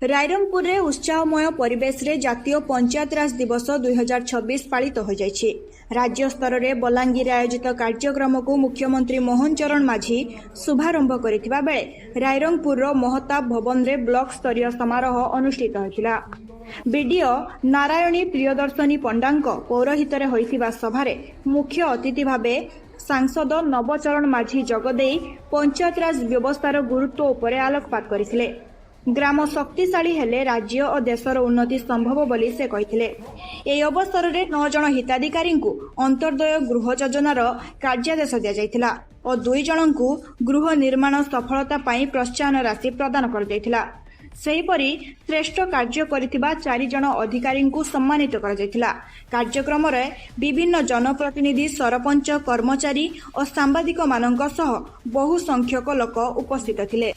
ରାଇରଙ୍ଗପୁରରେ ଉତ୍ସାହମୟ ପରିବେଶରେ ଜାତୀୟ ପଞ୍ଚାୟତରାଜ ଦିବସ 2026 ପାଳିତ ହୋଇଯାଇଛି। ରାଜ୍ୟ ସ୍ତରରେ ବଲାଙ୍ଗୀରରେ ଆୟୋଜିତ କାର୍ଯ୍ୟକ୍ରମକୁ ମୁଖ୍ୟମନ୍ତ୍ରୀ ମୋହନ ଚରଣ ମାଝୀ ଶୁଭାରମ୍ଭ କରିଥିବା ବେଳେ ରାଇରଙ୍ଗପୁରର ମହତାବ ଭବନରେ ବ୍ଲକ ସ୍ତରୀୟ ସମାରୋହ ଅନୁଷ୍ଠିତ ହୋଇଥିଲା। ବିଡିଓ ନାରାୟଣୀ ପ୍ରିୟଦର୍ଶିନୀ ପଣ୍ଡାଙ୍କ ପୌରୋହିତ୍ୟରେ ହୋଇଥିବା ସଭାରେ ମୁଖ୍ୟ ଅତିଥି ଭାବେ ସାଂସଦ ନବଚରଣ ମାଝୀ ଯୋଗଦେଇ ପଞ୍ଚାୟତରାଜ ବ୍ୟବସ୍ଥାର ଗୁରୁତ୍ୱ ଉପରେ ଆଲୋକପାତ କରିଥିଲେ। ଗ୍ରାମ ଶକ୍ତିଶାଳୀ ହେଲେ ରାଜ୍ୟ ଓ ଦେଶର ଉନ୍ନତି ସମ୍ଭବ ବୋଲି ସେ କହିଥିଲେ। ଏହି ଅବସରରେ ନଅ ଜଣ ହିତାଧିକାରୀଙ୍କୁ ଅନ୍ତର୍ଦୟ ଗୃହ ଯୋଜନାର କାର୍ଯ୍ୟାଦେଶ ଦିଆଯାଇଥିଲା ଓ ଦୁଇ ଜଣଙ୍କୁ ଗୃହ ନିର୍ମାଣ ସଫଳତା ପାଇଁ ପ୍ରୋତ୍ସାହନ ରାଶି ପ୍ରଦାନ କରାଯାଇଥିଲା। ସେହିପରି ଶ୍ରେଷ୍ଠ କାର୍ଯ୍ୟ କରିଥିବା ଚାରି ଜଣ ଅଧିକାରୀଙ୍କୁ ସମ୍ମାନିତ କରାଯାଇଥିଲା। କାର୍ଯ୍ୟକ୍ରମରେ ବିଭିନ୍ନ ଜନପ୍ରତିନିଧି, ସରପଞ୍ଚ, କର୍ମଚାରୀ ଓ ସାମ୍ବାଦିକମାନଙ୍କ ସହ ବହୁ ସଂଖ୍ୟକ ଲୋକ ଉପସ୍ଥିତ ଥିଲେ।